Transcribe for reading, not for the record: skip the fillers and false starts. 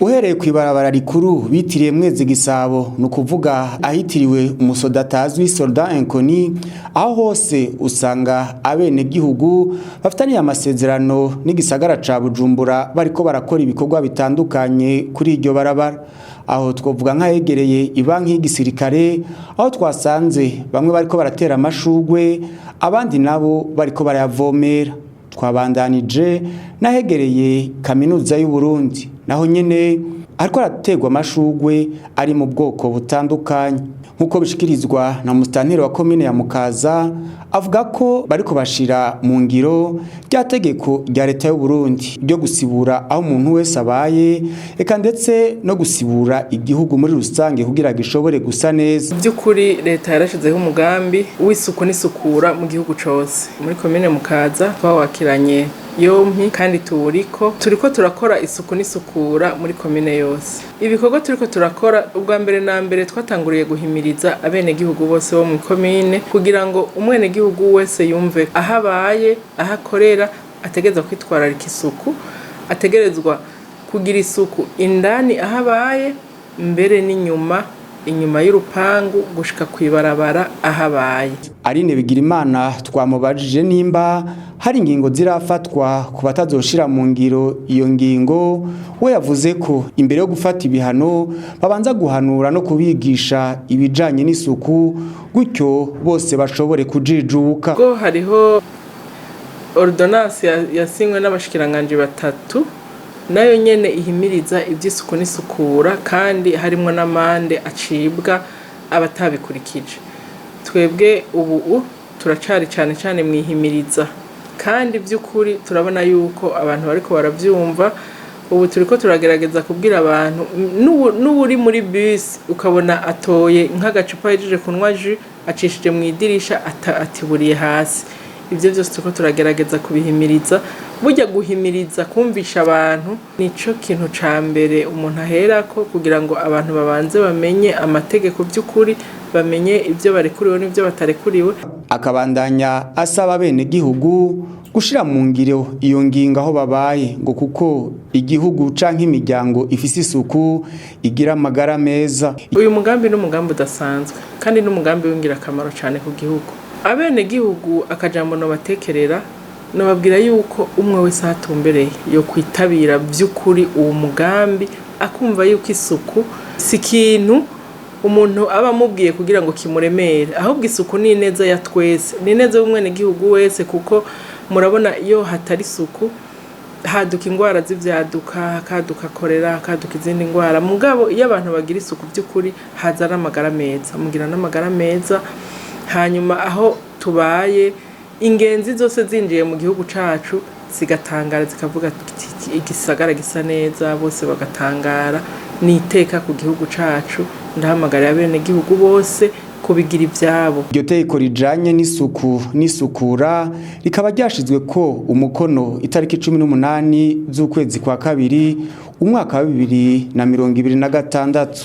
Uhereye kw'ibarabara rikuru bitiriye Mwezi Gisabo, ni ukuvuga ahitiriwe umusoda atazwi, Soldat Inconnu, aho hose usanga abenegihugu bafitaniye amasezerano n'igisagara ca Bujumbura bariko barakora ibikorwa bitandukanye kuri iryo barabara. Aho twovuga nk'ahegereye ibanki y'igisirikare, aho twasanze bamwe bariko baratera amashugwe, abandi nabo bariko barayavomera. Twabandanije n'ahegereye Kaminuza y'u Burundi, naho nyene ariko araterwa amashugwe ari mu bwoko butandukanye. Nk'uko bishikirizwa na musitanteri wa komine ya Mukaza, avuga ko bariko bashira mu ngiro rya tegeko rya leta y'u Burundi ryo gusibura aho umuntu wese abaye, eka ndetse no gusibura igihugu muri rusange kugira gishobore gusa neza. By'ukuri leta yarashizeho umugambi w'isuku n'isukura mu gihugu cose. Muri komine Mukaza twawakiranye yompi kandi tuwuriko, turiko turakora isuku n'isukura muri komine yose. Ibikorwa turiko turakora, ubwa mbere na mbere twatanguriye guhimiriza abenegihugu bose bo mu komine, kugira ngo umwenegihugu wese yumve aho abaye, aho akorera, ategerezwa kwitwararika isuku, ategerezwa kugira isuku indani aho abaye, mbere n'inyuma, inyuma y'urupangu gushika kw'ibarabara aho abaye. Aline Bigirimana twamubajije nimba hari ingingo zirafatwa ku batazoshira mu ngiro iyo ngingo. We yavuze ko imbere yo gufata ibihano babanza guhanura no kubigisha ibijanye n'isuku, gutyo bose bashobore kujijuka. Ubwo hariho ordonnance yasinywe n'abashikiranganji batatu, nayo nyene ihimiriza ivy'isuku n'isukura, kandi harimwo n'amande acibwa abatabikurikije. Twebwe ubu turacari cane cane mwihimiriza, kandi by'ukuri turabona yuko abantu bariko baravyumva. Ubu turiko turagerageza kubwira abantu, n'uri muri bus ukabona atoye nk'agacupa yahejeje kunywa jus, acishije mu idirisha, atiburiye hasi. Ivyo vyose turiko turagerageza kubihimiriza. Burya guhimiriza, kumvisha abantu, nico kintu ca mbere umuntu aherako, kugira ngo abantu babanze bamenye amategeko by'ukuri, bamenye ivyo barekuriwe n'ivyo batarekuriwe. Akabandanya asaba abenegihugu gushira mu ngiro iyo ngingo aho babaye, ngo kuko igihugu canke imiryango ifise isuku igira amagara meza. Uyu mugambi ni umugambi udasanzwe kandi ni umugambi w'ingirakamaro cyane ku gihugu. Abenegihugu, akajambo nobatekerera, nobabwira yuko umwe wese aho atumbereye yo kwitabira by'ukuri uwo mugambi, akumva yuko isuku si ikintu umuntu aba amubwiye kugira ngo kimuremere, ahubwo isuku ni ineza ya twese, ni ineza y'umwenegihugu wese, kuko murabona iyo hatari isuku haduka ingwara z'ivyaduka, hakaduka korera, hakaduka izindi ngwara. Mugabo iyo abantu bagira isuku by'ukuri haza n'amagara meza, mugira n'amagara meza. Hanyuma aho tubaye, ingenzi zose zinjiye mu gihugu cacu zigatangara, zikavuga ati igisagara gisa neza, bose bagatangara. Ni iteka ku gihugu cacu. Ndahamagarira abenegihugu bose kubigira ivyabo. Iryo tegeko rijanye n'isuku n'isukura rikaba ryashizwe ko umukono itariki 18 z'ukwezi kwa kabiri, umwaka wa 2026.